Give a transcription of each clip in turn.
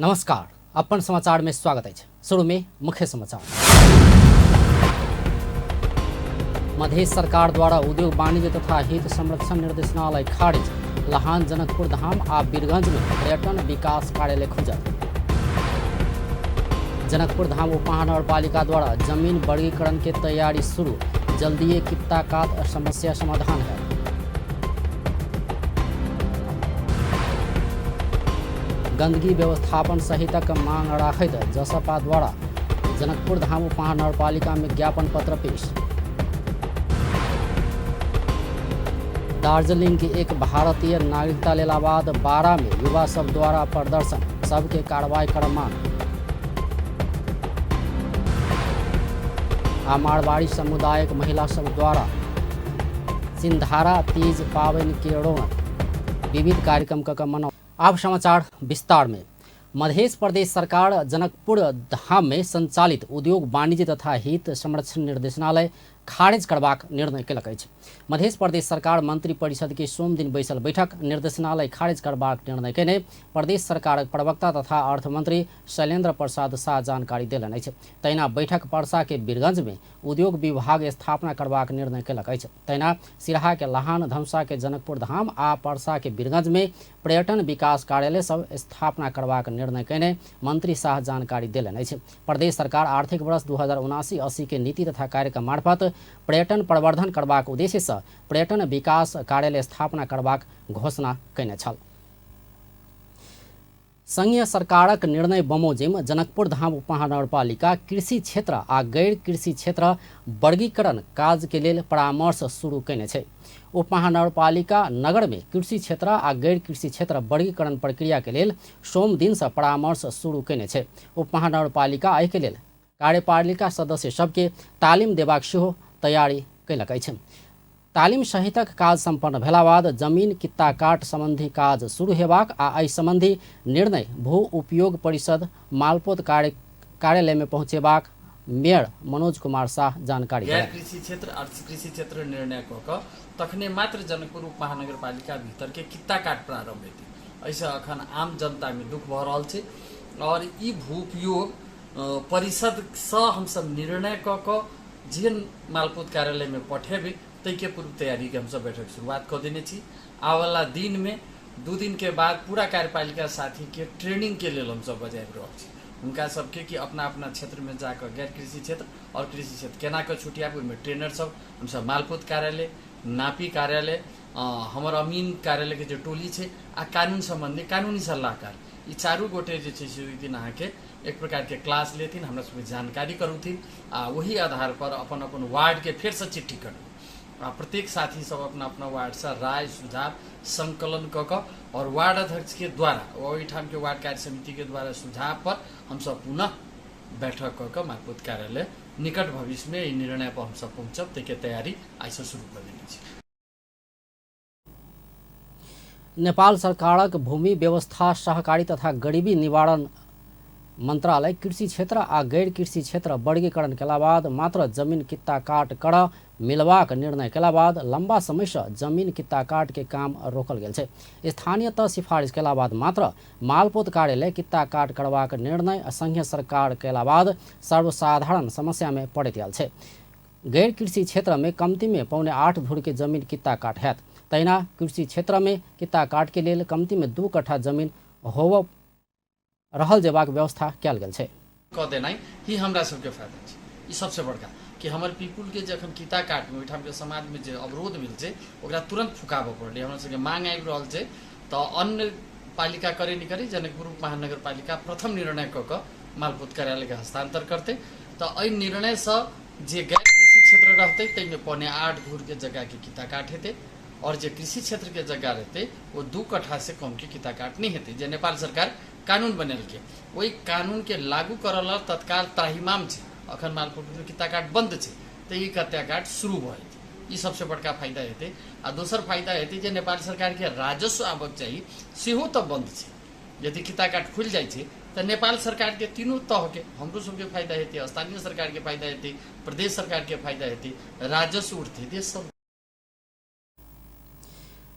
नमस्कार, अपन समाचार में स्वागत अछि। शुरू में मुख्य समाचार। मधेश सरकार द्वारा उद्योग वाणिज्य तथा हित संरक्षण निर्देशनालय खारिज। लहान, जनकपुर धाम आ बीरगंज में पर्यटन विकास कार्यालय खुजल। जनकपुर धाम उपमहानगरपालिका द्वारा जमीन वर्गीकरण के तैयारी शुरू, जल्दिए कित्ताकात समस्या समाधान है। गंदगी व्यवस्थापन सहितक मांग राखैत जसपा द्वारा जनकपुर धाम उपमहानगरपालिका में ज्ञापन पत्र पेश। दार्जिलिंग के एक भारतीय नागरिकता लेला बाद बारा में युवा सब द्वारा प्रदर्शन, सबके कार्रवाई कर मांग। आ मारवाड़ी समुदायक महिला सब द्वारा सिंधारा तीज पाबनि के रौनक, विविध कार्यक्रम क मनाओ। आब समाचार विस्तार में। मध्य प्रदेश सरकार जनकपुर धाम में संचालित उद्योग वाणिज्य तथा हित संरक्षण निर्देशनालय खारिज करबाक निर्णय केलक अछि। मध्य प्रदेश सरकार मंत्री परिषद के सोमदिन बैसल बैठक निर्देशनालय खारिज करबाक निर्णय केने प्रदेश सरकारक प्रवक्ता तथा अर्थमंत्री शैलेंद्र प्रसाद शाह जानकारी देलनि अछि। तहिना बैठक परसा के बीरगंज में उद्योग विभाग स्थापना करबाक निर्णय केलक अछि। तहिना सिरहा के लहान, धनुषा के जनकपुर धाम आ परसा के बीरगंज में पर्यटन विकास कार्यालय सब स्थापना करबाक निर्णय केने मंत्री शाह जानकारी देलनि अछि। प्रदेश सरकार आर्थिक वर्ष 2079-80 के नीति तथा कार्यक्रम मार्फत पर्यटन प्रवर्धन करबाक उद्देश्य से पर्यटन विकास कार्यालय स्थापना करबाक घोषणा केने छल। संघीय सरकारक निर्णय बमोजिम जनकपुर धाम उपमहानगरपालिका कृषि क्षेत्र आ गैर कृषि क्षेत्र वर्गीकरण काज के लेल परामर्श शुरू केने छै। उपमहानगरपालिका नगर में कृषि क्षेत्र आ गैर कृषि क्षेत्र वर्गीकरण प्रक्रिया के लेल सोम दिन से परामर्श शुरू केने छै। उपमहानगरपालिका एहि के लेल कार्यपालिका सदस्य सबके तालिम देबाक सेहो तैयारी केलक अछि। तालिम सहितक काज सम्पन्न भेला बाद जमीन कित्ता काट सम्बन्धी काज शुरू हेबाक आ एहि सम्बन्धी निर्णय भू उपयोग परिषद मालपोत कार्यालय में पहुँचेबाक मेयर मनोज कुमार शाह जानकारी गैर देलनि। कृषि क्षेत्र और कृषि क्षेत्र निर्णय कऽ कऽ तखने मात्र जनकपुर उप महानगरपालिका भीतरके कित्ता काट प्रारम्भ हेतै। एहिसँ अखन आम जनतामे दुख भऽ रहल छै और ई भू उपयोग परिषदसँ हमसब निर्णय कऽ कऽ जे मालपोत कार्यालयमे पठेबै ताहिके पूर्व तैयारीके हमसब बैठक शुरुआत कऽ देने छी। आबऽवला दिनमे 2 दिनके बाद पूरा कार्यपालिका साथीके ट्रेनिंगके लेल हमसब बजाबि रहल छी हुनका सबके कि अपना अपना क्षेत्रमे जाकऽ गैर कृषि क्षेत्र और कृषि क्षेत्र केना कऽ छुटियाब। ओहिमे ट्रेनर सब हमसब मालपोत कार्यालय, नापी कार्यालय, हमर अमीन कार्यालयके जे टोली छै आ कानून सम्बन्धी कानूनी सलाहकार, ई चारू गोटे जे छै से ओहि दिन अहाँके एक प्रकारके क्लास लेथिन, हमरा सबके जानकारी करौथिन आ ओही आधार पर अपन अपन वार्डके फेरसँ चिट्ठी करबै आ प्रत्येक साथी सब अपना अपना वार्डसँ राय सुझाव संकलन कऽ कऽ और वार्ड अध्यक्षके द्वारा ओहिठामके वार्ड कार्य समितिके द्वारा सुझाव पर हमसब पुनः बैठक कऽ कऽ मालपोत कार्यालय निकट भविष्यमे एहि निर्णय पर हमसब पहुँचब, ताहिके तैयारी आइसँ शुरू कऽ देने छी। नेपाल सरकारक भूमि व्यवस्था सहकारी तथा गरीबी निवारण मंत्रालय कृषि क्षेत्र आ गैर कृषि क्षेत्र वर्गीकरण केला बाद मात्र जमीन कित्ता काट कर मिलबाक निर्णय केला बाद लंबा समय से जमीन कित्ता काट के काम रोकल गेल छै। स्थानीय तह सिफारिश केला बाद मात्र मालपोत कार्यालय कित्ता काट करबाक निर्णय संघीय सरकार केला बाद सर्वसाधारण समस्या में पड़ैत आयल छै। गैर कृषि क्षेत्र में कमती में 7.75 धुर के जमीन कित्ता काट हैत। तहिना कृषि क्षेत्र में कित्ता काट के लेल कमती में 2 कट्ठा जमीन होव रहल जेबाक व्यवस्था कयल गेल छै। कऽ देनाइ ही हमरा सबके फायदा छै। ई सबसे बड़का कि हमर पीपुल के जखन किता काटमे ओहिठामके समाजमे जे अवरोध भेल छै ओकरा तुरन्त फुकाबऽ पड़लै। हमरा सबके मांग आबि रहल छै तऽ अन्य पालिका करे नहि करे जनकपुर उपमहानगरपालिका प्रथम निर्णय कऽ कऽ मालपोत कार्यालयके हस्तांतर करतै। तऽ एहि निर्णयसँ जे गैर कृषि क्षेत्र रहतै ताहिमे 7.75 धूरके जगहके किता काट हेतै और जे कृषि क्षेत्रके जगह रहतै ओ 2 कट्ठा से कमके किता काट नहि हेतै। जे नेपाल सरकार कानून बनेलकै ओहि कानूनके लागू करऽ लेल तत्काल त्राहिमाम छै। अखन मालपोतमे किता काट बन्द छै तऽ ई किता काट शुरू भऽ जेतै। ई सबसे बड़का फायदा हेतै। आ दोसर फायदा हेतै जे नेपाल सरकारके राजस्व आबक चाही सेहो तऽ बन्द छै। यदि किता काट खुलि जाइ छै तऽ नेपाल सरकारके तीनू तहके हमरो सबके फायदा हेतै, स्थानीय सरकारके फायदा हेतै, प्रदेश सरकारके फायदा हेतै, राजस्व उठतै देश सब।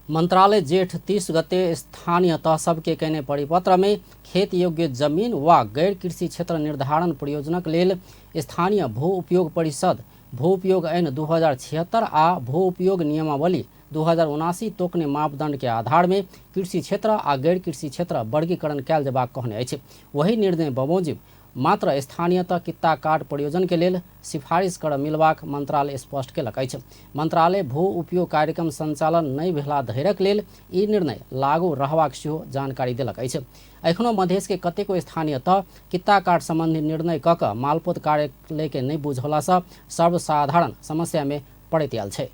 मंत्रालय जेठ 30 गते स्थानीय तह सबके कयने परिपत्र में खेत योग्य जमीन वा गैर कृषि क्षेत्र निर्धारण प्रयोजनक लेल स्थानीय भू उपयोग परिषद भू उपयोग ऐन 2076 आ भू उपयोग नियमावली 2079 तोकने मापदंड के आधार में कृषि क्षेत्र आ गैर कृषि क्षेत्र वर्गीकरण कयल जेबाक कहने अछि। वही निर्णय बमोजिम मात्र स्थानीय तह कित्ता कार्ड प्रयोजन के लेल सिफारिश कर मिलबाक मंत्रालय स्पष्ट केलक अछि। मंत्रालय भू उपयोग कार्यक्रम संचालन नहि भेला धैरक लेल ई निर्णय लागू रहबाक सेहो जानकारी देलक अछि। एखनो मधेश के कतेको स्थानीय तह कित्ता कार्ड संबंधी निर्णय कऽ कऽ मालपोत कार्यालय के नहि बुझौलासँ सर्वसाधारण समस्या में पड़ैत आयल छै।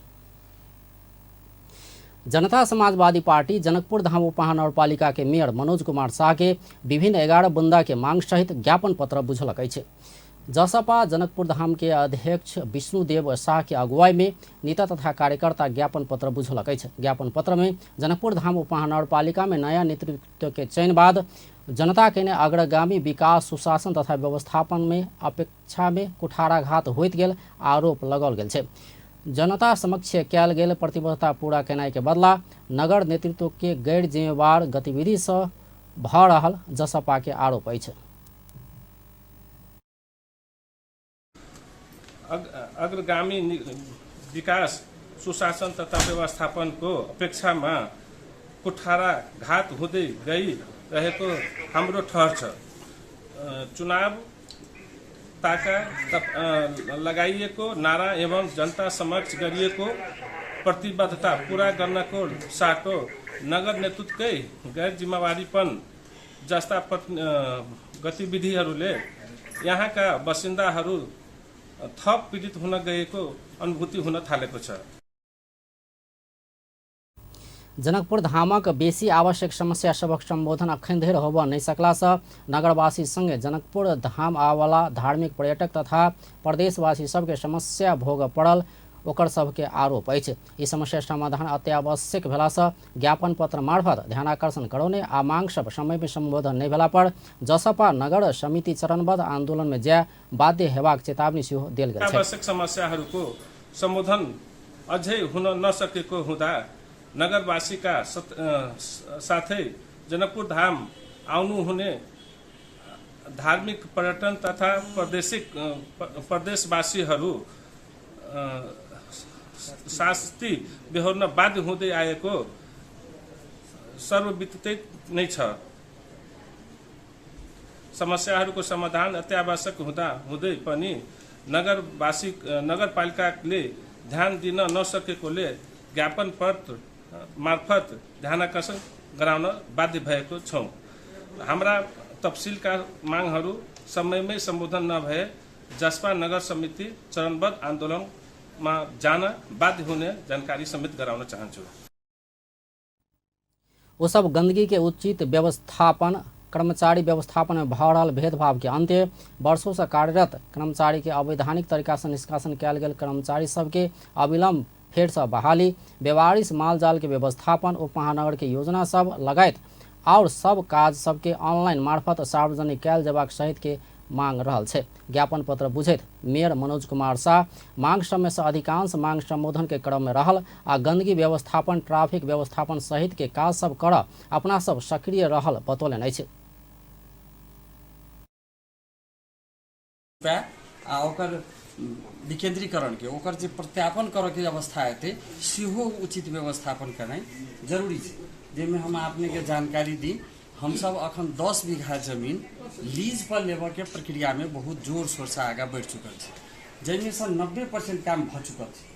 जनता समाजवादी पार्टी जनकपुर धाम उपमहानगरपालिका के मेयर मनोज कुमार शाह के विभिन्न 11 बुंदा के मांग सहित ज्ञापन पत्र बुझलक अछि। जसपा जनकपुर धाम के अध्यक्ष विष्णुदेव शाह के अगुवाई में नेता तथा कार्यकर्ता ज्ञापन पत्र बुझलक अछि। ज्ञापन पत्र में जनकपुर धाम उपमहानगरपालिका में नया नेतृत्व के चयन बाद जनता के अग्रगामी विकास, सुशासन तथा व्यवस्थापन में अपेक्षा में कुठाराघात होइत गेल आरोप लगाओल गेल छै। जनता समक्ष कयल गेल प्रतिबद्धता पूरा केनाइ के बदला नगर नेतृत्व के गैर जिम्मेवार गतिविधि से भऽ रहल जसपा के आरोप अछि। अग्रगामी विकास, सुशासन तथा व्यवस्थापनको अपेक्षामा कुठाराघात हुँदै गइरहेको हाम्रो ठहर छ। चुनाव ताका लगाइएको नारा एवं जनता समक्ष गरिएको प्रतिबद्धता पूरा गर्नको साटो नगर नेतृत्वकै गैर जिम्मेवारीपन जस्ता गतिविधिहरूले यहाँका बासिन्दाहरू थप पीडित हुन गएको अनुभूति हुन थालेको छ। जनकपुर धामक बेसी आवश्यक समस्या सभक सम्बोधन अखन धरि होबऽ नहि सकलासँ नगरवासी संगे जनकपुर धाम आबऽवला धार्मिक पर्यटक तथा प्रदेशवासी सबके समस्या भोगऽ पड़ल ओकर सबके आरोप अछि। ई समस्या समाधान अत्यावश्यक भेलासँ ज्ञापन पत्र मार्फत ध्यानाकर्षण करौने आ मांग सब समय में सम्बोधन नहि भेला पर जसपा नगर समिति चरणबद्ध आंदोलन में जाय बाध्य हेबाक चेतावनी सेहो देल गेल छै। आवश्यक समस्याहरूको सम्बोधन अझै हुन नसकेको हुँदा नगरवासीका साथै जनकपुर धाम आउनुहुने धार्मिक पर्यटन तथा प्रदेशवासीहरू शास्ति बेहोर्न बाध्य हुँदै आएको सर्वविदितै नै छ। समस्याहरूको समाधान अत्यावश्यक हुँदा हुँदै पनि नगरपालिकाले ध्यान दिन नसकेकोले ज्ञापन पत्र मार्फत ध्यानाकर्षण गराउन बाध्य भएको छौँ। हाम्रा तफसिलका मागहरू समयमै सम्बोधन नभए जसपा नगर समिति चरणबद्ध आन्दोलनमा जान बाध्य हुने जानकारी समेत गराउन चाहन्छु। ओ सब गंदगी के उचित व्यवस्थापन, कर्मचारी व्यवस्थापन में भऽ रहल भेदभाव के अंत्य, वर्षों से कार्यरत कर्मचारी के अवैधानिक तरीका से निष्कासन कयल गेल कर्मचारी सबके अविलंब फेर से बहाली, बेवारिश मालजाल के व्यवस्थापन, उप महानगर के योजना सब लगायत और सब काज सबके ऑनलाइन मार्फत सार्वजनिक कयल जेबाक सहित के मांग रहल छै। ज्ञापन पत्र बुझैत मेयर मनोज कुमार शाह मांग समय से अधिकांश मांग संबोधन के क्रम में रहल आ गंदगी व्यवस्थापन, ट्रैफिक व्यवस्थापन सहित के काज सब कर अपना सब सक्रिय रहल बतौलनि अछि। आ ओकर विकेंद्रीकरण के ओकर जे प्रत्यापन करऽ के अवस्था हेतै सेहो उचित व्यवस्थापन करनाइ जरूरी छै। जाहिमे हम अपने के जानकारी दी, हमसब अखन 10 बीघा जमीन लीज पर लेबऽ के प्रक्रिया में बहुत जोर शोर से आगाँ बढ़ि चुकल छै, जाहिमे से 90% काम भऽ चुकल छै।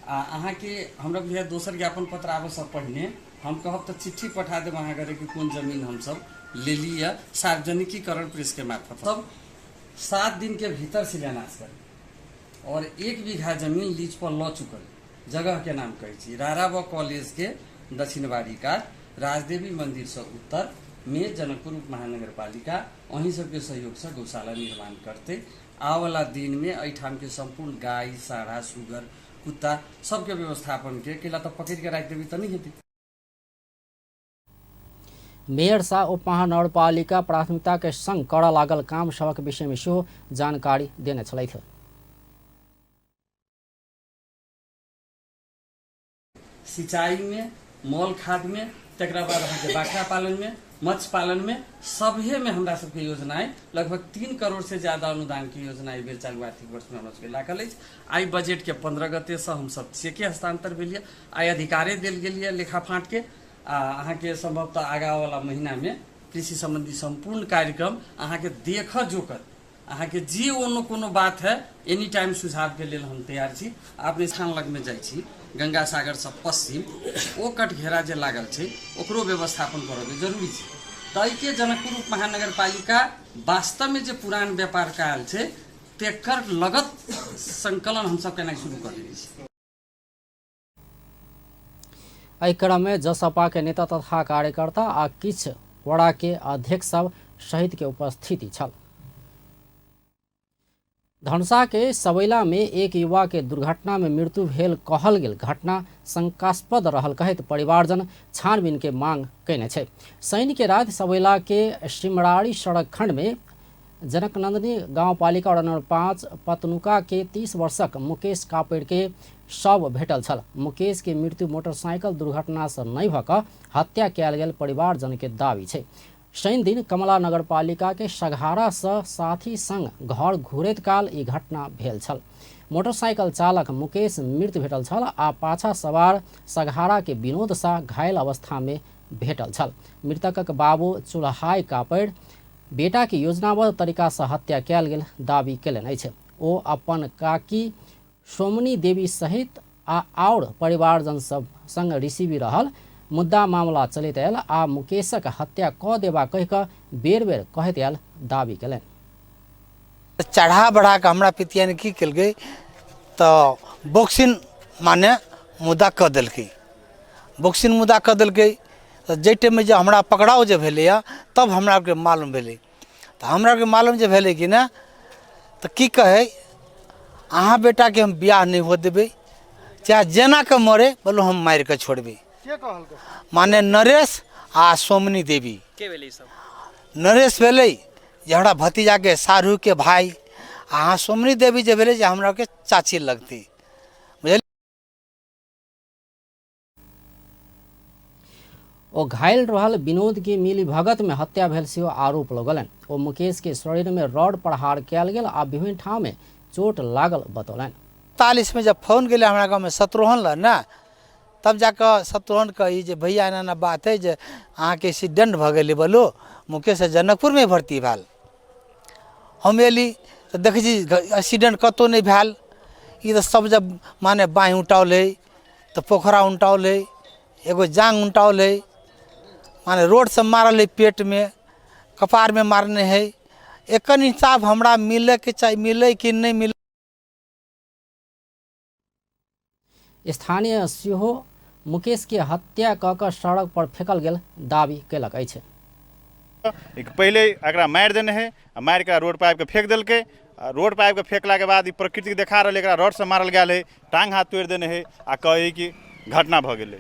आ अहाँके हमरा बुझाइए दोसर ज्ञापन पत्र आबऽसँ पहिने हम कहब तऽ चिट्ठी पठा देब अहाँके कि कोन जमीन हमसब लेली यऽ सार्वजनिकीकरण प्रेस के मार्फत। सब 7 दिन के भीतर शिलान्यास करी और 1 बीघा जमीन लीज पर लऽ चुकल जगह के नाम कहै छी राराब कॉलेज के दक्षिणबाड़ी कात राजदेवी मंदिर से उत्तर में जनकपुर उप महानगरपालिका अहीं सबके सहयोग से गौशाला निर्माण करते। आबऽवला दिन में एहिठाम के संपूर्ण गाय, साढ़ा, सुगर, कुत्ता सबके व्यवस्थापन के केला तऽ पकड़ के राखि देबी तऽ नहीं हेतै। मेयर शाह उप महानगरपालिका प्राथमिकता के संग करऽ लागल काम सभक विषय में सेहो जानकारी देने छलथि। सिंचाई में मल खादमे, तकरा बाद अहाँके बकरा पालनमे, मत्स्य पालनमे, सभेमे हमरा सबके योजना लगभग 3 करोड़ से ज्यादा अनुदानके योजना एहि बेर चालू आर्थिक वर्षमे हमरा सबके लागल अछि। आइ बजटके 15 गतेसँ हमसब चेके हस्तांतर भेल यऽ, आइ अधिकारे देल गेल यऽ लेखा फाँटके, आ अहाँके सम्भवतः आगाँ वाला महीनामे कृषि सम्बन्धी सम्पूर्ण कार्यक्रम अहाँके देखऽ जोकर अहाँके जे कोनो कोनो बात है एनी टाइम सुझावके लेल हम तैयार छी। अपने स्थान लगमे जाइ छी, गंगा सागरसँ पश्चिम ओ कटघेरा जे लागल छै ओकरो व्यवस्थापन करऽके जरूरी छै। ताहिके जनकपुर उप महानगरपालिका वास्तवमे जे पुरान व्यापार कयल छै तेकर लगत संकलन हमसब केनाइ शुरू कऽ देने छी। एहि क्रम में जसपा के नेता तथा कार्यकर्ता आ किछु वड़ा के अध्यक्ष सब सहित के उपस्थिति छल। धनुषा के सबैला में एक युवा के दुर्घटना में मृत्यु भेल कहल गेल घटना शंकास्पद रहल कहैत परिवारजन छानबीन के मांग कयने छै। शनि के राति सबैला के सिमराड़ी सड़क खंड में जनकनंदनी गांवपालिका वार्ड नंबर 5 पतनुका के 30 वर्षक मुकेश कापड़ के शव भेटल छल। मुकेश के मृत्यु मोटरसाइकिल दुर्घटना से नहीं भऽ कऽ हत्या कयल गेल परिवारजन के दावी छै। शनि दिन कमला नगरपालिका के सघारा से साथी संग घर घुरैत काल ई घटना भेल छल। मोटरसाइकिल चालक मुकेश मृत भेटल छल आ पाछा सवार सघारा के विनोद शाह घायल अवस्था में भेटल छल। मृतकक बाबू चुल्हाई कापड़ बेटा के योजनाबद्ध तरीका से हत्या कयल गेल दावी कयलनि अछि। ओ अपन काकी सोमनी देवी सहित आ आओर परिवारजन सब संग रिसीवी रहल मुद्दा मामला चलैत आयल आ मुकेशक हत्या कऽ देबा कहि कऽ बेर बेर कहैत आयल दावी कयलनि। चढ़ा बढ़ा कऽ हमरा पितिया ने की केलकै तऽ बॉक्सिंग माने मुद्दा कऽ देलकै, बॉक्सिंग मुद्दा कऽ देलकै। तऽ जाहि टाइममे जे हमरा पकड़ाव जे भेलैए तब हमरा आरके मालूम भेलै। तऽ हमरा आरके मालूम जे भेलै कि नहि तऽ की कहै अहाँ बेटाके हम बियाह नहि हुअ देबै, चाहे जेना कऽ मरे बोलो हम मारि कऽ छोड़बै। माने नरेश आ सोमनी देवी। के भेलै सब? नरेश भेलै जे हमरा भतीजाके साढ़ूके भाय, आ अहाँ सोमनी देवी जे भेलै जे हमरा के चाची लगतै, बुझलियै। ओ घायल रहल विनोद के मिली भगत में हत्या भेल सेहो आरोप लगौलनि। ओ मुकेश के शरीर में रॉड प्रहार कयल गेल आ विभिन्न ठाम में चोट लागल बतौलनि। 41 में जब फोन गेलै हमरा गाँवमे शत्रुघ्न लए ने, तब जाकऽ शत्रुघ्नके ई जे भैया एना एना बात हइ जे अहाँके एक्सीडेंट भऽ गेलै बोलू, मुकेश जनकपुरमे भर्ती भेल। हम अयली तऽ देखै छी एक्सीडेंट कतहु नहि भेल, ई तऽ सब जब माने बाँहि उल्टाओल हइ तऽ पोखरा उल्टाओल हइ, एगो जाँघ उल्टाओल हइ, माने रोडसँ मारल हइ, पेटमे कपारमे मारने हइ। एकर इंसाफ हमरा मिलैके चाही, मिलै कि नहि मिलै। स्थानीय सेहो मुकेश के हत्या कऽ कऽ सड़क पर फेकल गेल दावी कयलक अछि। पहिले एकरा मारि देने है आ मारि कऽ रोड पर आबि कऽ फेक देलकै। आ रोड पर आबि कऽ फेकलाके बाद ई प्रकृतिके देखा रहल एकरा रॉडसँ मारल गेल है, टांग हाथ तोड़ि देने है आ कहै कि घटना भऽ गेलै।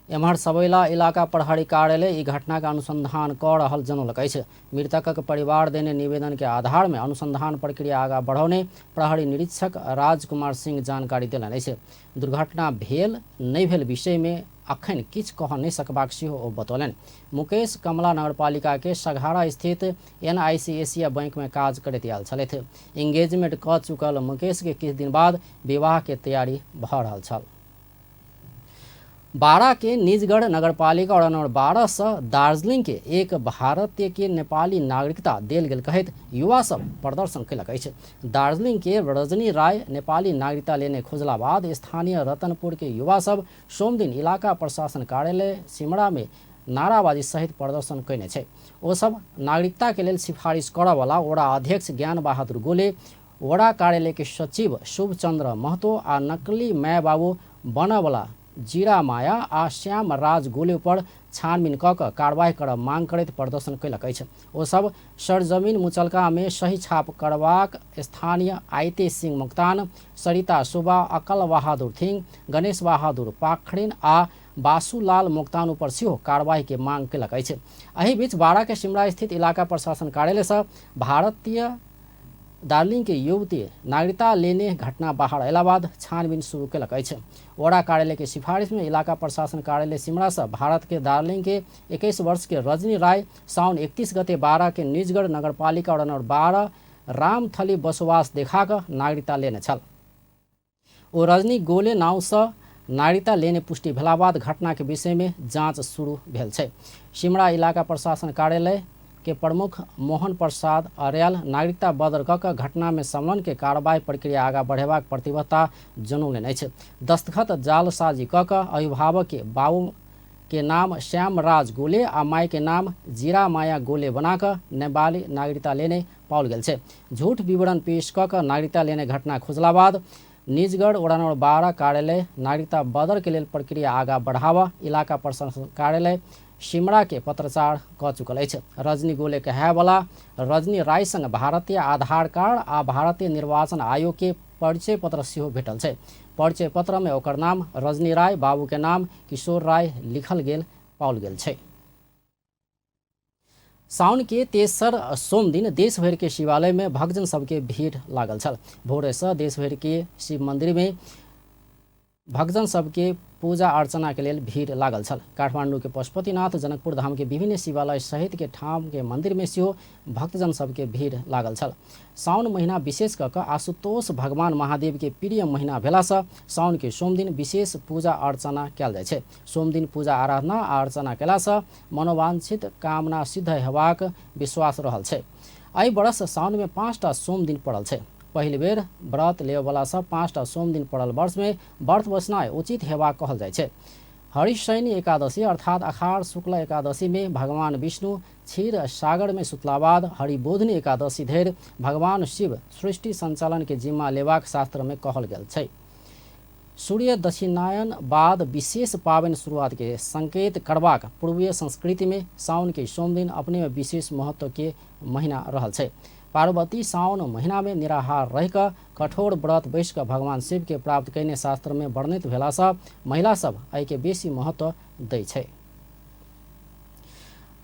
एम्हर सबैला इलाका प्रहरी कार्यालय ई घटना के अनुसंधान कऽ रहल जनौलक अछि। मृतकक परिवार देने निवेदन के आधार में अनुसंधान प्रक्रिया आगा बढ़ौने प्रहरी निरीक्षक राजकुमार सिंह जानकारी देलनि अछि। दुर्घटना भेल नहि भेल विषय में अखन किछु कह नहि सकबाक सेहो ओ बतौलनि। मुकेश कमला नगरपालिका के सघारा स्थित एनआईसी एशिया बैंक में काज करैत आयल छलथि। एंगेजमेंट कऽ चुकल मुकेश के किछु दिन बाद विवाह के तैयारी भऽ रहल छल। बारा के निजगढ़ नगरपालिका वार्ड नंबर 12 से दार्जिलिंग के एक भारतीय के नेपाली नागरिकता देल गेल कहैत युवा सब प्रदर्शन कयलक अछि। दार्जिलिंग के रजनी राय नेपाली नागरिकता लेने खोजला बाद स्थानीय रतनपुर के युवा सब सोमदिन इलाका प्रशासन कार्यालय सिमरा में नाराबाजी सहित प्रदर्शन कयने छै। ओ सब नागरिकता के लेल सिफारिश करऽ वाला वडा अध्यक्ष ज्ञान बहादुर गोले, वडा कार्यालय के सचिव शुभचंद्र महतो आ नकली माय बाबू बनऽवला जीरा माया आ श्याम राज गोले पर छानबीन कऽ कऽ कार्रवाई करऽ मांग करैत प्रदर्शन कयलक अछि। ओ सब सरजमीन मुचलका में सही छाप करबाक स्थानीय आइते सिंह मोक्तान, सरिता सुबा, अकल बहादुर थिंग, गणेश बहादुर पाखरिन आ बासूलाल मोक्तान ऊपर सेहो कार्रवाई के मांग कयलक अछि। एहि बीच बारा के सिमरा स्थित इलाका प्रशासन कार्यालय से भारतीय दार्जिलिंग के युवती नागरिकता लेने घटना बाहर अयला बाद छानबीन शुरू केलक अछि। वडा कार्यालय के सिफारिश में इलाका प्रशासन कार्यालय सिमरा से भारत के दार्जिलिंग के 21 वर्ष के रजनी राय साउन 31 गते 12 के निजगढ़ नगरपालिका वडा नंबर 12 रामथली बसोबास देखा कऽ नागरिकता लेने छल। ओ रजनी गोले नाव से नागरिकता लेने पुष्टि भेला बाद घटना के विषय में जांच शुरू भेल छै। सिमरा इलाका प्रशासन कार्यालय के प्रमुख मोहन प्रसाद अर्याल नागरिकता बदल कऽ कऽ घटना में संलग्न के कार्रवाई प्रक्रिया आगाँ बढ़ेबाक प्रतिबद्धता जनौलनि अछि। दस्तखत जालसाजी कऽ कऽ अभिभावक के बाबू के नाम श्याम राज गोले आ माय के नाम जीरा माया गोले बना कऽ नेपाली नागरिकता लेने पाओल गेल छै। झूठ विवरण पेश कऽ कऽ नागरिकता लेने घटना खुजला बाद निजगढ़ वडा नंबर 12 कार्यालय नागरिकता बदल के लेल प्रक्रिया आगाँ बढ़ावा इलाका प्रशासन कार्यालय सिमरा के पत्रचार कऽ चुकल अछि। रजनी गोले कहायवला रजनी राय संग भारतीय आधार कार्ड आ भारतीय निर्वाचन आयोग के परिचय पत्र सेहो भेटल छै। परिचय पत्र में ओकर नाम रजनी राय, बाबू के नाम किशोर राय लिखल गेल पाओल गेल छै। साउन के तेसर सोम दिन देशभरि के शिवालय में भक्तजन सबके भीड़ लागल छल। भोरे से देशभरि के शिव मंदिर में भक्तजन सबके पूजा अर्चना के लेल भीड़ लागल छल। काठमांडू के पशुपतिनाथ, जनकपुर धाम के विभिन्न शिवालय सहित के ठाम के मंदिर में सेहो भक्तजन सबके भीड़ लागल छल। साउन महीना विशेष कऽ कऽ आशुतोष भगवान महादेव के प्रिय महीना भेला से साउन के सोम दिन विशेष पूजा अर्चना कयल जाइ छै। सोम दिन पूजा आराधना आ अर्चना कयला से मनोवांछित कामना सिद्ध हेबाक विश्वास रहल छै। एहि वर्ष साउन में 5टा सोम दिन पड़ल छै। पहिल बेर व्रत लेबऽवला सब 5टा सोम दिन पड़ल वर्ष में व्रत बसनाइ उचित हेबाक कहल जाइ छै। हरिशयनी एकादशी अर्थात अखाड़ शुक्ल एकादशी में भगवान विष्णु क्षीर सागर में सुतला बाद हरिबोधिनी एकादशी धरि भगवान शिव सृष्टि संचालन के जिम्मा लेबाक शास्त्र में कहल गेल छै। सूर्य दक्षिणायन बाद विशेष पाबनि शुरुआत के संकेत करबाक पूर्वीय संस्कृति में साउन के सोम दिन अपने में विशेष महत्व के महीना रहल छै। पार्वती साउन महीना में निराहार रहि कऽ कठोर व्रत बैस कऽ भगवान शिव के प्राप्त कयने शास्त्र में वर्णित भेला सँ महिला सब एहिके बेसी महत्व दै छै।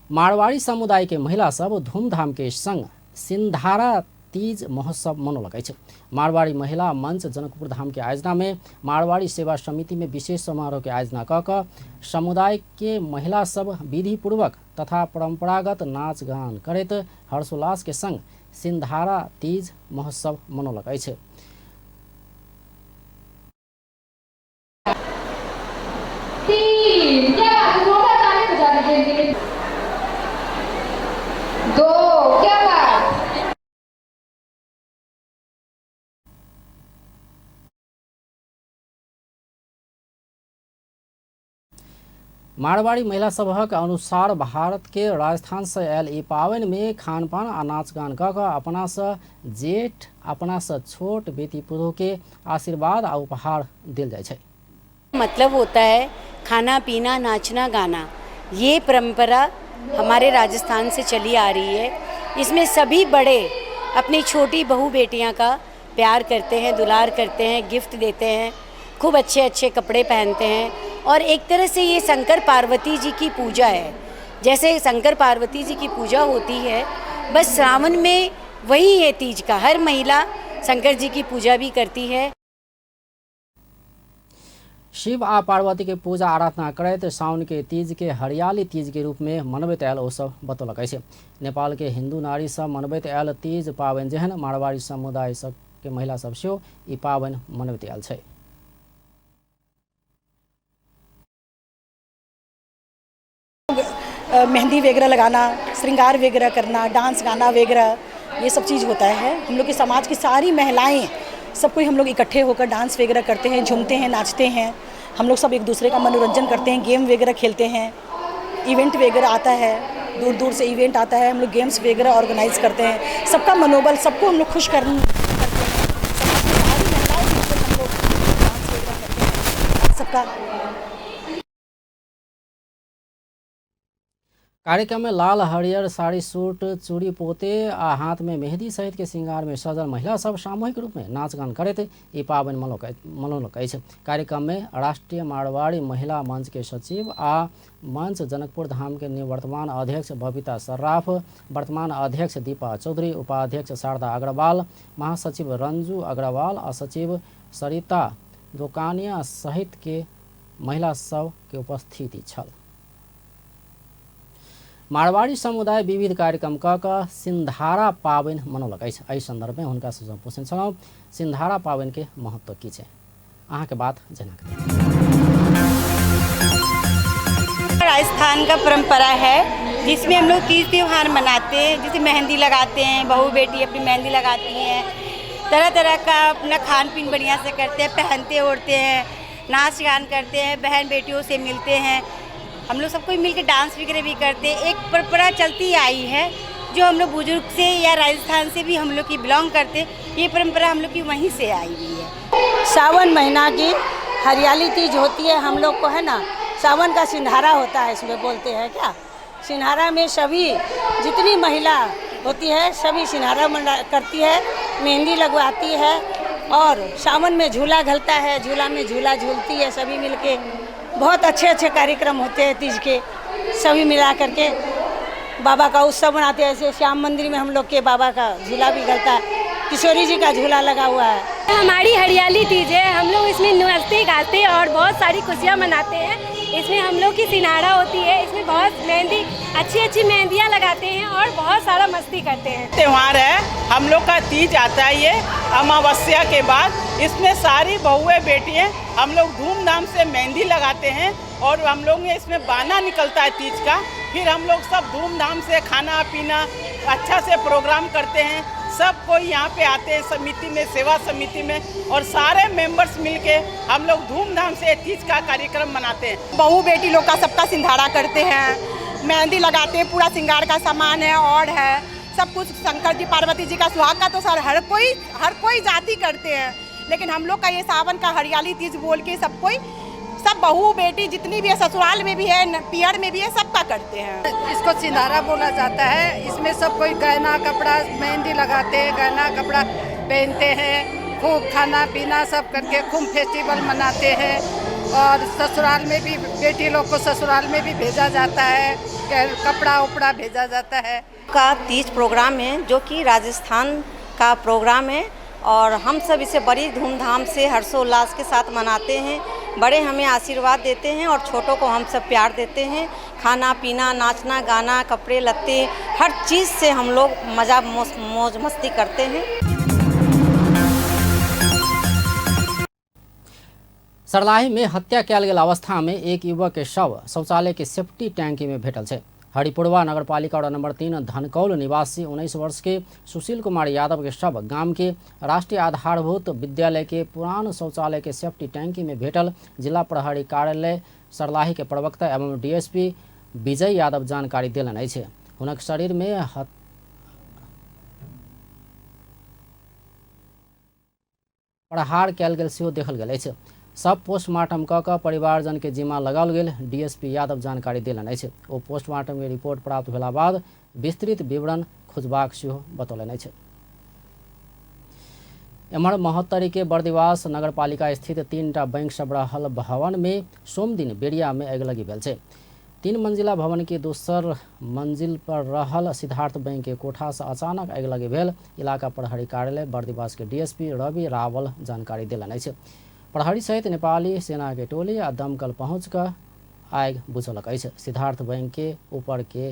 मारवाड़ी समुदाय के महिला सब धूमधाम के संग सिंधारा तीज महोत्सव मनौलक अछि। मारवाड़ी महिला मंच जनकपुर धाम के आयोजना में मारवाड़ी सेवा समिति में विशेष समारोह के आयोजना कऽ कऽ समुदाय के महिला सब विधिपूर्वक तथा परंपरागत नाच गान करैत हर्षोल्लास के संग सिंधारा तीज महोत्सव मनौलक अछि। 3, क्या बात है, जोरदार ताली बजा दीजिए इनके लिए। 2, क्या बात। मारवाड़ी महिला सभक अनुसार भारत के राजस्थान से आयल ई पाबनि में खानपान आ नाच गान कऽ कऽ अपना से जेठ अपना से छोट बेटी पुतोह के आशीर्वाद आ उपहार देल जाइ छै। मतलब होता है खाना पीना नाचना गाना, ये परंपरा हमारे राजस्थान से चली आ रही है। इसमें सभी बड़े अपनी छोटी बहू बेटियां का प्यार करते हैं, दुलार करते हैं, गिफ्ट देते हैं, खूब अच्छे अच्छे कपड़े पहनते हैं। और एक तरह से ये शंकर पार्वती जी की पूजा है। जैसे शंकर पार्वती जी की पूजा होती है, बस श्रावण में वही है तीज का। हर महिला शंकर जी की पूजा भी करती है। शिव आ पार्वती के पूजा आराधना करैत साउन के तीज के हरियाली तीज के रूप में मनबैत आयल ओ सब बतौलक अछि। नेपाल के हिंदू नारी सब मनबैत आयल तीज पाबनि जेहन मारवाड़ी समुदाय सब के महिला सब सेहो ई पाबनि मनबैत आयल छै। मेहंदी वगैरह लगाना, श्रृंगार वगैरह करना, डांस गाना वगैरह, ये सब चीज़ होता है। हम लोग के समाज की सारी महिलाएं सब कोई हम लोग इकट्ठे होकर डांस वगैरह करते हैं, झूमते हैं, नाचते हैं। हम लोग सब एक दूसरे का मनोरंजन करते हैं, गेम वगैरह खेलते हैं, इवेंट वगैरह आता है, दूर दूर से इवेंट आता है, हम लोग गेम्स वगैरह ऑर्गेनाइज करते हैं। सबका मनोबल, सबको हम लोग खुश करते हैं। समाज की सारी महिलाएं मिलकर हम लोग डांस वगैरह करते हैं सबका। कार्यक्रम में लाल हरियर साड़ी सूट चूड़ी पोते आ हाथ में मेहंदी सहित के श्रृंगार में सजल महिला सब सामूहिक रूप में नाच गान करैत ई पाबनि मनौलक अछि। कार्यक्रम में राष्ट्रीय मारवाड़ी महिला मंच के सचिव आ मंच जनकपुर धाम के निवर्तमान अध्यक्ष बबीता सर्राफ, वर्तमान अध्यक्ष दीपा चौधरी, उपाध्यक्ष शारदा अग्रवाल, महासचिव रंजू अग्रवाल आ सचिव सरिता दोकानिया सहित के महिला सब के उपस्थिति छल। मारवाड़ी समुदाय विविध कार्यक्रम क क सिंधारा पाबनि मनौलक अछि। एहि संदर्भ में हुनका से पूछने छलहुँ सिंधारा पाबनि के महत्व की छै, अहाँके बात जना। राजस्थान का परंपरा है जिसमें हम लोग तीज त्यौहार मनाते हैं, जैसे मेहंदी लगाते हैं, बहू बेटी अपनी मेहंदी लगाती हैं, तरह तरह का अपना खान पीन बढ़िया से करते हैं, पहनते ओढ़ते हैं, नाच गान करते हैं, बहन बेटियों से मिलते हैं, हम लोग सब कोई मिल के डांस वगैरह भी करते हैं। एक परंपरा चलती आई है जो हम लोग बुजुर्ग से या राजस्थान से भी हम लोग की बिलोंग करते हैं, ये परंपरा हम लोग की वहीं से आई हुई है। सावन महीना की हरियाली तीज होती है हम लोग को, है ना। सावन का सिंधारा होता है, इसमें बोलते हैं क्या, सिंधारा में सभी जितनी महिला होती है सभी सिंधारा करती है, मेहंदी लगवाती है और सावन में झूला घलता है, झूला में झूला झूलती है सभी मिलके। बहुत अच्छे अच्छे कार्यक्रम होते हैं तीज के, सभी मिला करके बाबा का उत्सव मनाते हैं। ऐसे श्याम मंदिर में हम लोग के बाबा का झूला भी घलता है, किशोरी जी का झूला लगा हुआ है। हमारी हरियाली तीज है, हम लोग इसमें नाचते गाते और बहुत सारी खुशियाँ मनाते हैं। इसमें हम लोग की सिनारा होती है, इसमें बहुत मेहंदी, अच्छी अच्छी मेहंदियाँ लगाते हैं और बहुत सारा मस्ती करते हैं। त्यौहार है हम लोग का, तीज आता है ये अमावस्या के बाद, इसमें सारी बहुएं बेटियाँ हम लोग धूमधाम से मेहंदी लगाते हैं और हम लोग इसमें बाना निकलता है तीज का। फिर हम लोग सब धूमधाम से खाना पीना अच्छा से प्रोग्राम करते हैं, सब कोई यहाँ पे आते हैं समिति में, सेवा समिति में, और सारे मेंबर्स मिलके हम लोग धूमधाम से तीज का कार्यक्रम मनाते हैं। बहू बेटी लोग का सबका सिंधारा करते हैं, मेहंदी लगाते हैं, पूरा श्रृंगार का सामान है और है सब कुछ। शंकर जी पार्वती जी का सुहाग का तो सर हर कोई जाति करते हैं, लेकिन हम लोग का ये सावन का हरियाली तीज बोल के सब कोई, सब बहू बेटी जितनी भी है, ससुराल में भी है, पियर में भी है, सबका करते हैं। इसको सिंधारा बोला जाता है। इसमें सब कोई गहना कपड़ा मेहंदी लगाते हैं, गहना कपड़ा पहनते हैं, खूब खाना पीना सब करके खूब फेस्टिवल मनाते हैं। और ससुराल में भी बेटी लोग को ससुराल में भी भेजा जाता है, कपड़ा उपड़ा भेजा जाता है। का तीज प्रोग्राम है जो कि राजस्थान का प्रोग्राम है और हम सब इसे बड़ी धूमधाम से हर्षोल्लास के साथ मनाते हैं। बड़े हमें आशीर्वाद देते हैं और छोटों को हम सब प्यार देते हैं। खाना पीना, नाचना गाना, कपड़े लत्ते, हर चीज़ से हम लोग मज़ा मौज मस्ती करते हैं। सरलाही में हत्या कयल गेल अवस्था में एक युवक के शव शौचालय के सेफ्टी टैंकी में भेटल छै। हरिपुरवा नगरपालिका वार्ड नंबर 3 धनकौल निवासी 19 वर्ष के सुशील कुमार यादव के शव गाम के राष्ट्रीय आधारभूत विद्यालय के पुरान शौचालय के सेफ्टी टैंकी में भेटल। जिला प्रहरी कार्यालय सरलाही के प्रवक्ता एवं डीएसपी विजय यादव जानकारी देलनि अछि। हुनक शरीर में प्रहार कयल गेल सेहो देखल गेल अछि। सब पोस्टमार्टम क क परिवारजन के जिम्मा लगाओल गेल डीएसपी यादव जानकारी देलनि अछि। ओ पोस्टमार्टम के रिपोर्ट प्राप्त भेला बाद विस्तृत विवरण खोजबाक सेहो बतौलनि अछि। एम्हर महोत्तरी के बर्दिवास नगरपालिका स्थित 3टा बैंक सब रहल भवन में सोमदिन बेरिया में अगिलगी भेल छै। 3 मंजिला भवन के दोसर मंजिल पर रहल सिद्धार्थ बैंक के कोठा से अचानक अगिलगी भेल। इलाका प्रहरी कार्यालय बर्दिवास के डीएसपी रवि रावल जानकारी देलनि अछि। प्रहरी सहित नेपाली सेना के टोली आ दमकल पहुँच कर आगि बुझौलक अछि। सिद्धार्थ बैंक के ऊपर के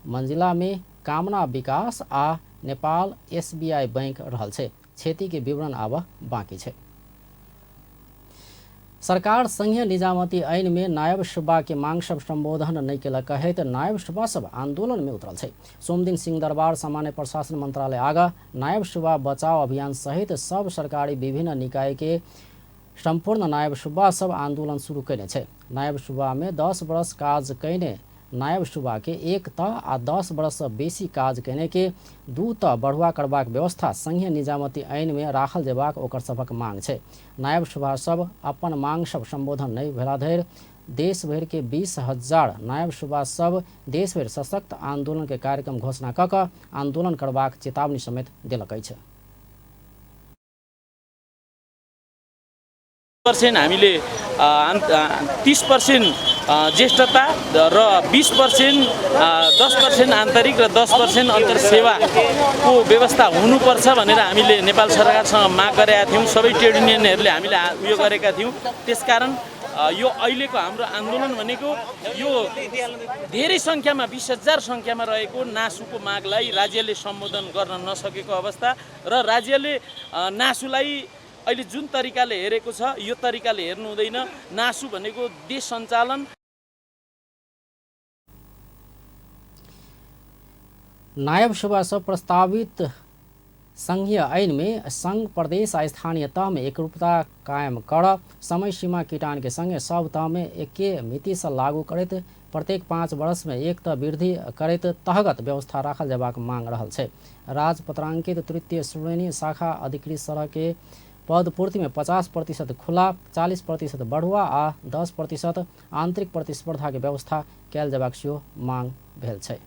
मंजिला में कामना विकास आ नेपाल एसबीआई बैंक रहल छै। क्षति के विवरण आब बाकी छै। सरकार संघीय निजामती ऐन में नायब सूबा के मांग सब संबोधन नहीं केलक कहैत नायब सूबा सब आंदोलन में उतरल छै। सोमदिन सिंहदरबार सामान्य प्रशासन मंत्रालय आगा नायब सूबा बचाओ अभियान सहित सब सरकारी विभिन्न निकाय के सम्पूर्ण नायब सूबा सब आंदोलन शुरू कयने छै। नायब सूबा में 10 वर्ष काज कयने नायब सूबा के 1 तह आ 10 वर्ष से बेसी काज कयने के 2 तह बढ़ुआ करबाक व्यवस्था संघीय निजामती ऐन में राखल जेबाक ओकर सभक मांग छै। नायब सूबा सब अपन मांग सब संबोधन नहीं भेला धरि देशभरि के 20,000 नायब सुबा सब देशभरि सशक्त आंदोलन के कार्यक्रम घोषणा क क आंदोलन करबाक चेतावनी समेत देलक अछि। 30% हामीले 30% ज्येष्ठता र 20% 10% आन्तरिक र 10% अन्तरसेवाको व्यवस्था हुनुपर्छ भनेर हामीले नेपाल सरकारसँग माग गरेका थियौँ। सबै ट्रेड युनियनहरूले हामीले उयो गरेका थियौँ। त्यसकारण यो अहिलेको हाम्रो आन्दोलन भनेको यो धेरै सङ्ख्यामा 20,000 सङ्ख्यामा रहेको नासुको मागलाई राज्यले सम्बोधन गर्न नसकेको अवस्था र राज्यले नासुलाई अहिले जुन तरिकाले हेरेको छ यो तरिकाले हेर्नु हुँदैन। नासु भनेको देश सञ्चालन। नायब सुबा सब प्रस्तावित संघीय ऐन में संघ प्रदेश आ स्थानीय तह में एकरूपता कायम कर समय सीमा किटान के संगे सब तह में एके मिति से लागू करैत प्रत्येक 5 वर्ष में एक तह वृद्धि करैत तहगत व्यवस्था राखल जयबाक मांग रहल छै। राजपत्रांकित तृतीय श्रेणी शाखा अधिकृत सड़क के पद पूर्ति में 50% खुला, 40% बढ़ुआ आ 10% आंतरिक प्रतिस्पर्धा के व्यवस्था कयल जयबाक सेहो मांग भेल छै।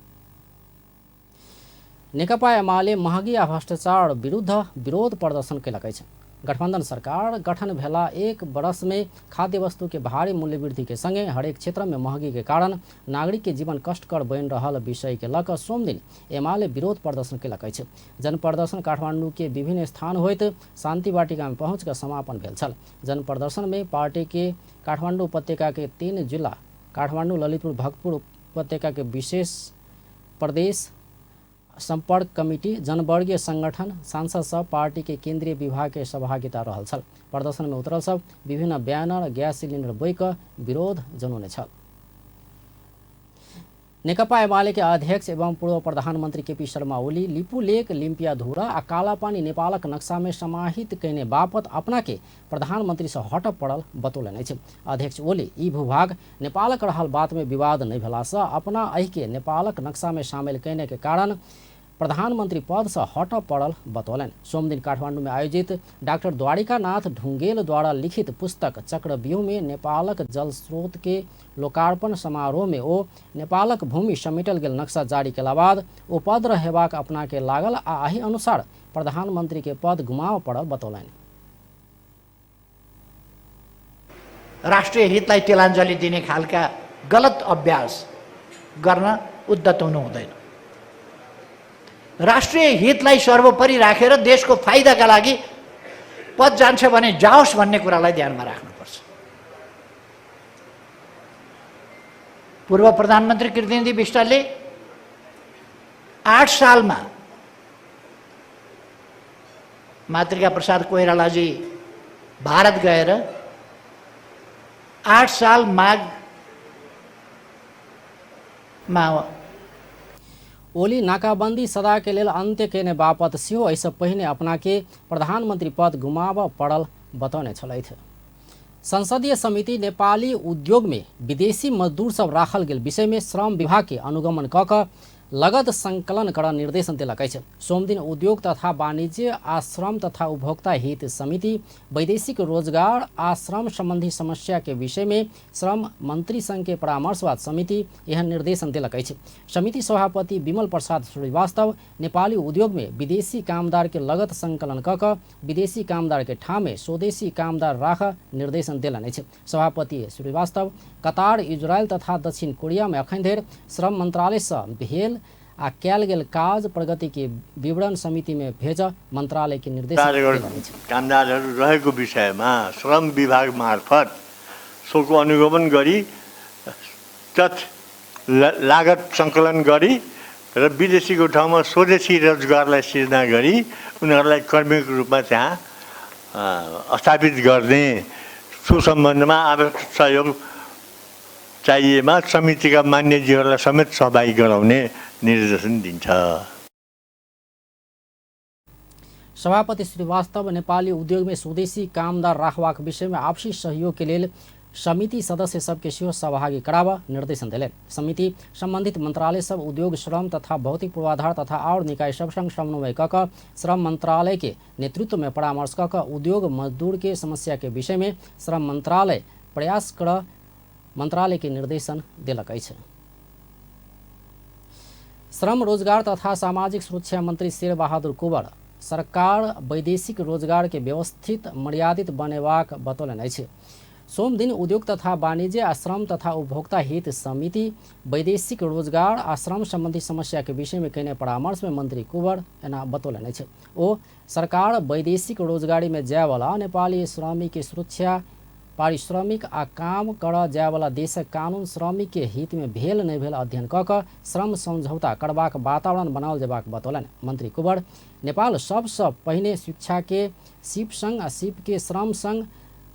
नेकपा एमाले महगी आ भ्रष्टाचार विरुद्ध विरोध प्रदर्शन कयलक अछि। गठबंधन सरकार गठन भेला 1 वर्ष में खाद्य वस्तु के भारी मूल्य वृद्धि के संगे हरेक क्षेत्र में महगी के कारण नागरिक के जीवन कष्टकर बनि रहल विषय के लऽ कऽ सोमदिन एमाले विरोध प्रदर्शन कयलक अछि। जन प्रदर्शन काठमांडू के विभिन्न स्थान होइत शांति वाटिका में पहुँच कऽ समापन भेल छल। जन प्रदर्शन में पार्टी के काठमांडू उपत्यका के 3 जिला काठमांडू, ललितपुर, भक्तपुर उपत्यका के विशेष प्रदेश संपर्क कमिटी, जनवर्गीय संगठन, सांसद सब, पार्टी के केंद्रीय विभाग के सहभागिता रहल छल। प्रदर्शन में उतरल सब विभिन्न बैनर, गैस सिलिंडर बोइक विरोध जनौने छल। नेकपा एमाले के अध्यक्ष एवं पूर्व प्रधानमंत्री केपी शर्मा ओली लिपुलेख, लिम्पियाधुरा आ कालापानी नेपालक नक्शा में समाहित कयने बापत अपना के प्रधानमंत्री से हटऽ पड़ल बतौलनि अछि। अध्यक्ष ओली ई भूभाग नेपालक रहल बात में विवाद नहि भेलासँ अपना एहिके नेपालक नक्शा में शामिल कयने के कारण प्रधानमंत्री पद से हटऽ पड़ल बतौलनि। सोमदिन काठमांडू में आयोजित डॉक्टर द्वारिकानाथ ढुंगेल द्वारा लिखित पुस्तक चक्रव्यूह में नेपालक जल स्रोत के लोकार्पण समारोह में ओ नेपालक भूमि समेटल गेल नक्शा जारी केला बाद ओ पद रहेबाक अपना के लागल आ एहि अनुसार प्रधानमंत्री के पद गुमाव पड़ल बतौलनि। राष्ट्रिय हितलाई तिलाञ्जली दिने खालका गलत अभ्यास गर्न उद्यत हुनु हुँदैन। राष्ट्रिय हितलाई सर्वोपरि राखेर देशको फाइदाका लागि पद जान्छ भने जाओस् भन्ने कुरालाई ध्यानमा राख्नुपर्छ। पूर्व प्रधानमन्त्री कीर्तिनिधि विष्टले 8 सालमा मातृका प्रसाद कोइरालाजी भारत गएर 8 साल माघमा ओली नाकाबंदी सदा के लेल अंत्य केने बापत सेहो एहिसँ पहिने अपना के प्रधानमंत्री पद गुमाबऽ पड़ल बतौने छलथि। संसदीय समिति नेपाली उद्योग में विदेशी मजदूर सब राखल गेल विषय में श्रम विभाग के अनुगमन कऽ कऽ लगत संकलन कर निर्देशन देलक अछि। सोमदिन उद्योग तथा वाणिज्य आ श्रम तथा उपभोक्ता हित समिति वैदेशिक रोजगार आ श्रम संबंधी समस्या के विषय में श्रम मंत्री संघ के परामर्श बाद समिति एहन निर्देशन देलक अछि। समिति सभापति विमल प्रसाद श्रीवास्तव नेपाली उद्योग में विदेशी कामदार के लगत संकलन कऽ कऽ विदेशी कामदार के ठामे स्वदेशी कामदार राख निर्देशन देलनि अछि। सभापति श्रीवास्तव कतार, इजरायल तथा दक्षिण कोरिया में अखन धरि श्रम मंत्रालय से भेल आ कयल गेल काज प्रगति के विवरण समिति में भेज मंत्रालय के निर्देश। कामदारहरू रहेको विषयमा श्रम विभाग मार्फत सोको अनुगमन गरी तथ्य लागत सङ्कलन गरी र विदेशीको ठाउँमा स्वदेशी रोजगारलाई सिर्जना गरी उनीहरूलाई कर्मीको रूपमा त्यहाँ स्थापित गर्ने सो सम्बन्धमा आवश्यक सहयोग चाहिएमा समितिका मान्यजीहरूलाई समेत सहभागी गराउने निर्देशन दिन्छ। सभापति श्रीवास्तव नेपाली उद्योग में स्वदेशी कामदार राखबाक विषय में आपसी सहयोग के लेल समिति सदस्य सबके सेहो सहभागी कराब निर्देशन देलनि। समिति संबंधित मंत्रालय सब, उद्योग, श्रम तथा भौतिक पूर्वाधार तथा और निकाय सब संग समन्वय क कऽ श्रम मंत्रालय के नेतृत्व में परामर्श क कऽ उद्योग मजदूर के समस्या के विषय में श्रम मंत्रालय प्रयास कर मंत्रालय के निर्देशन देलक अछि। श्रम रोजगार तथा सामाजिक सुरक्षा मंत्री शेरबहादुर कुंवर सरकार वैदेशिक रोजगार के व्यवस्थित मर्यादित बनेबाक बतौलनि अछि। सोमदिन उद्योग तथा वाणिज्य आ श्रम तथा उपभोक्ता हित समिति वैदेशिक रोजगार आ श्रम संबंधी समस्या के विषय में कयने परामर्श में मंत्री कुंवर एना बतौलनि अछि। ओ सरकार वैदेशिक रोजगारी में जायवाला नेपाली श्रमिक के सुरक्षा, पारिश्रमिक आ काम करऽ जायवाला देशक कानून श्रमिक के हित में भेल नहि भेल अध्ययन कऽ कऽ श्रम समझौता करबाक वातावरण बनाओल जेबाक बतौलनि। मंत्री कुंवर नेपाल सबसँ पहिने शिक्षा के सिप संग आ सिप के श्रम संग,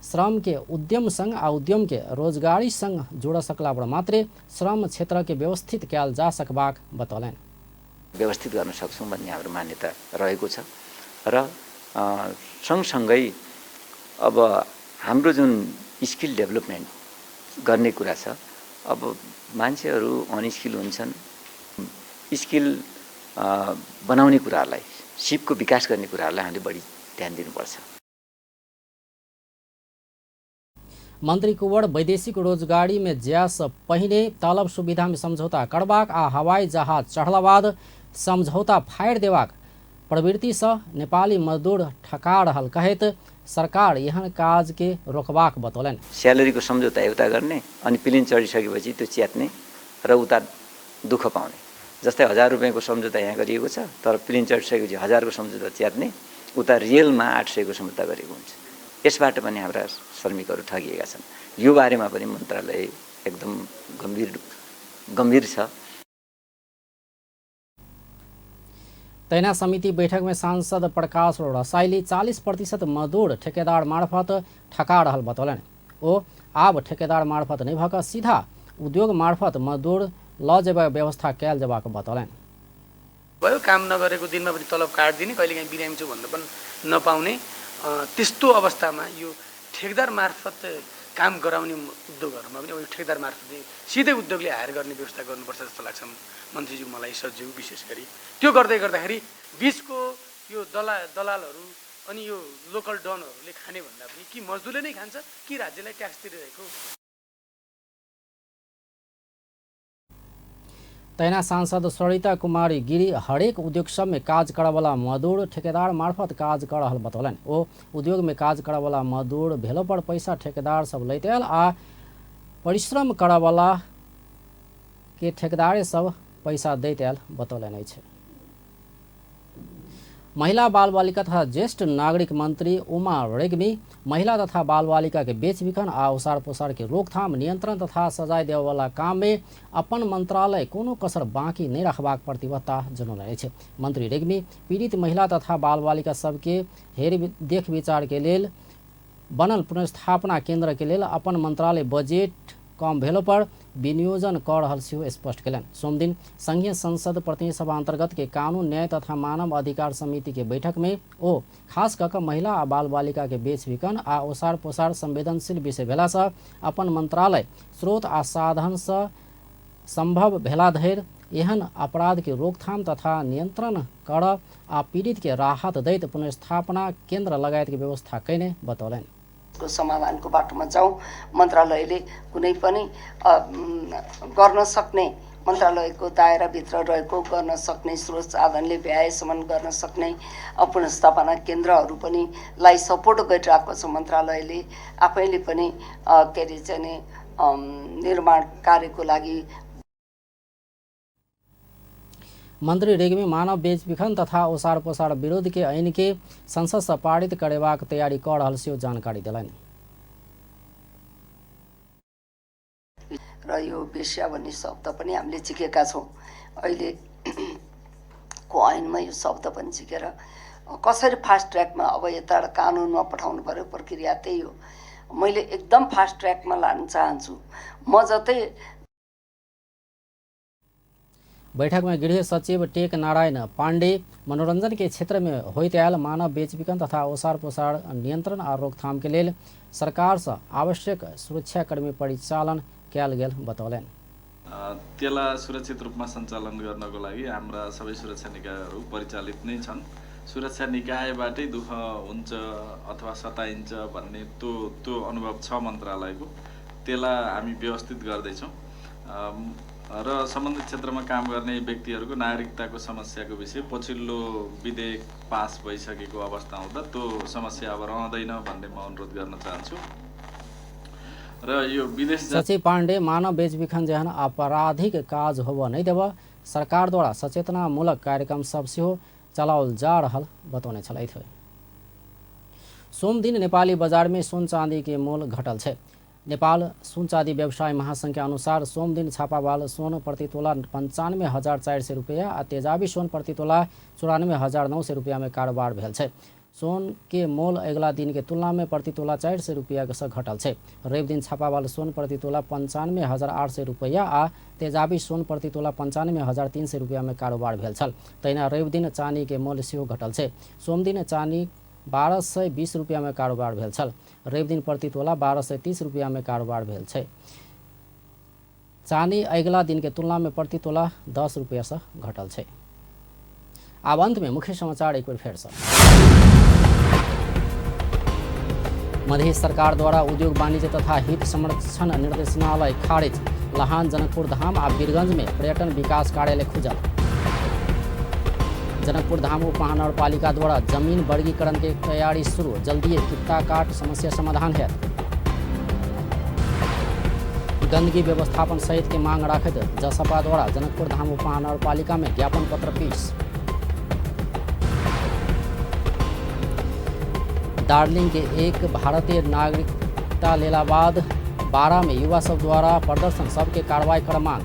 श्रम के उद्यम संग आ उद्यम के रोजगारी संग जोड़ सकला पर मात्रे श्रम क्षेत्र के व्यवस्थित कयल जा सकबाक बतौलनि। व्यवस्थित गर्न सक्छौँ भन्ने हाम्रो मान्यता रहेको छ र सँगसँगै अब हाम्रो जुन स्किल डेभलपमेन्ट गर्ने कुरा छ, अब मान्छेहरू अनस्किल हुन्छन्, स्किल बनाउने कुराहरूलाई, सिपको विकास गर्ने कुराहरूलाई हामीले बढी ध्यान दिनुपर्छ। मंत्री कुंवर वैदेशिक रोजगारी में जाय पहिने तलब सुविधा में समझौता करबाक आ हवाई जहाज चढ़ला बाद समझौता फाड़ि देबाक प्रवृत्ति से नेपाली मजदूर ठका रहल कहैत सरकार एहन काज के रोकबाक बतौलनि। स्यालेरीको सम्झौता एउटा गर्ने अनि प्लेन चढिसकेपछि त्यो च्यात्ने र उता दुःख पाउने। जस्तै 1000 रुपियाँको सम्झौता यहाँ गरिएको छ, तर प्लेन चढिसकेपछि 1000को सम्झौता च्यात्ने, उता रियलमा 800को सम्झौता गरेको हुन्छ। यसबाट पनि हाम्रा श्रमिकहरू ठगिएका छन्। यो बारेमा पनि मन्त्रालय एकदम गम्भीर छ। तैना समिति बैठक में सांसद प्रकाश रसाइली 40% मजदूर ठेकेदार मार्फत ठका रहल बतौलनि। ओ आब ठेकेदार मार्फत नहि भऽ कऽ सीधा उद्योग मार्फत मजदूर लऽ जेबाक व्यवस्था कयल जेबाक बतौलनि। भयो काम नगरेको दिनमा पनि तलब काटिदिने, कहिलेकाहीँ बिरामी छु भन्दा पनि नपाउने, त्यस्तो अवस्थामा यो ठेकेदार मार्फत काम गराउने उद्योगहरूमा पनि अब यो ठेकेदार मार्फत सिधै उद्योगले हायर गर्ने व्यवस्था गर्नुपर्छ जस्तो लाग्छ मन्त्रीज्यू, मलाई सचिव विशेष गरी। त्यो गर्दै गर्दाखेरि बिचको यो दलालहरू अनि यो लोकल डनहरूले खाने भन्दा पनि कि मजदुरले नै खान्छ कि राज्यलाई ट्याक्स तिरिरहेको। तहिना सांसद सरिता कुमारी गिरी हरेक उद्योग सब में काज करवला मजदूर ठेकेदार मार्फत काज कर रहल बतौलनि। ओ उद्योग में काज करवला मजदूर भेलो पर पैसा ठेकेदार सब लैत आयल आ परिश्रम करवला के ठेकेदारे सब पैसा दैत आयल बतौलनि अछि। महिला बाल बालिका तथा ज्येष्ठ नागरिक मंत्री उमा रेग्मी महिला तथा बाल बालिका के बेचबिखन आ ओसार पोसार के रोकथाम, नियंत्रण तथा सजाय देववाला काम में अपन मंत्रालय कोनो कसर बाँकी नहीं रखबाक प्रतिबद्धता जनौलनि अछि। मंत्री रेग्मी पीड़ित महिला तथा बाल बालिका सबके हेर देख विचार के लेल बनल पुनर्स्थापना केंद्र के लेल अपन मंत्रालय बजट कम भेलो पर विनियोजन कर रहल सेहो स्पष्ट कयलनि। सोमदिन संघीय संसद प्रतिनिधि सभा अंतर्गत के कानून न्याय तथा मानव अधिकार समिति के बैठक में ओ खास कऽ कऽ महिला आ बाल बालिका के बेचबिखन आ ओसार पोसार संवेदनशील विषय भेला सँ अपन मंत्रालय स्रोत आ साधन सँ संभव भेला धरि एहन अपराध के रोकथाम तथा नियंत्रण कर आ पीड़ित के राहत दैत पुनर्स्थापना केंद्र लगायत के व्यवस्था कयने बतौलनि। को समाधानको बाटोमा जाउँ। मन्त्रालयले कुनै पनि गर्न सक्ने, मन्त्रालयको दायराभित्र रहेको गर्न सक्ने स्रोत साधनले भ्याएसम्म गर्न सक्ने पुनर्स्थापना केन्द्रहरू पनि लाई सपोर्ट गरिरहेको छ। मन्त्रालयले आफैले पनि के अरे चाहिँ निर्माण कार्यको लागि। मंत्री रेग्मी मानव बेचबिखन तथा ओसार पोसार विरोध के ऐन के संसद से पारित करेबाक तैयारी कर रहल सेहो जानकारी देलनि। र यो वेश्या भन्ने शब्द पनि हामीले झिकेका छौँ। अहिले को ऐनमा यो शब्द पनि झिकेर कसरी फास्ट ट्र्याकमा अब यता कानुनमा पठाउनु पर्यो, प्रक्रिया त्यही हो। मैले एकदम फास्ट ट्र्याकमा लान चाहन्छु म जतै। बैठक में गृह सचिव टेक नारायण पांडे मनोरंजन के क्षेत्र में होइत आयल मानव बेचबिखन तथा ओसार पोसार नियंत्रण आ रोकथाम के लेल सरकार से आवश्यक सुरक्षाकर्मी परिचालन कयल गेल बतौलनि। त्यसलाई सुरक्षित रूपमा सञ्चालन गर्नको लागि हाम्रा सबै सुरक्षा निकायहरू परिचालित नै छन्। सुरक्षा निकायबाटै दुःख हुन्छ अथवा सताइन्छ भन्ने त्यो त्यो अनुभव छ मन्त्रालयको। त्यसलाई हामी व्यवस्थित गर्दैछौँ र सम्बन्धित क्षेत्रमा काम गर्ने व्यक्तिहरूको नागरिकताको समस्याको विषय पछिल्लो विधेयक पास भइसकेको अवस्था हुँदा त्यो समस्या अब रहँदैन भन्ने म अनुरोध गर्न चाहन्छु। र यो विदेश सचिव पाण्डे मानव बेचबिखन जेहन आपराधिक काज होब नहीं देव सरकार द्वारा सचेतनामूलक कार्यक्रम सब सेहो चलाओल जा रहल बतौने छलथि। सोमदिन नेपाली बजार में सोन चांदी के मोल घटल छै। नेपाल सुन चाँदी व्यवसाय महासंघ के अनुसार सोमदिन छापावाल सोन प्रति तोला 95,400 रुपया आ तेजाबी सोन प्रति तोला 94,900 रुपया में कारोबार भेल छै। सोन के मोल अगिला दिन के तुलना में प्रति तोला 400 रुपया से घटल छै। रवि दिन छापावाल सोन प्रति तोला 95,800 रुपया आ तेजाबी सोन प्रति तोला 95,300 रुपया में कारोबार भेल छल। तहिना रवि दिन चानी के मोल सेहो घटल छै। सोमदिन चानी 1220 रुपया में कारोबार भेल छल। रवि दिन प्रति तोला 1230 रुपया में कारोबार भेल छै। चानी अगिला दिन के तुलना में प्रति तोला 10 रुपया से घटल छै। आब अंत में मुख्य समाचार एक बेर फेर से। मधेश सरकार द्वारा उद्योग वाणिज्य तथा हित संरक्षण निर्देशनालय खारिज। लहान जनकपुर धाम आ वीरगंज में पर्यटन विकास कार्यालय खुजल। जनकपुर धाम उप महानगरपालिका द्वारा जमीन वर्गीकरण के तैयारी शुरू, जल्दीए कित्ता काट समस्या समाधान है। गंदगी व्यवस्थापन सहित के मांग राखैत जसपा द्वारा जनकपुर धाम उप महानगरपालिका में ज्ञापन पत्र पेश। दार्जिलिंग के एक भारतीय नागरिकता लेला बाद 12 में युवा सब द्वारा प्रदर्शन, सबके कार्रवाई कर मांग।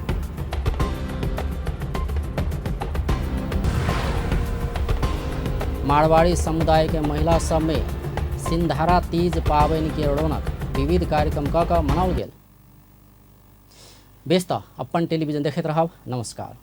मारवाड़ी समुदाय के महिला सब में सिंधारा तीज पाबनि के रौनक, विविध कार्यक्रम क मनाओल गेल। बेस त अपन टेलीविजन देखैत रहब। नमस्कार।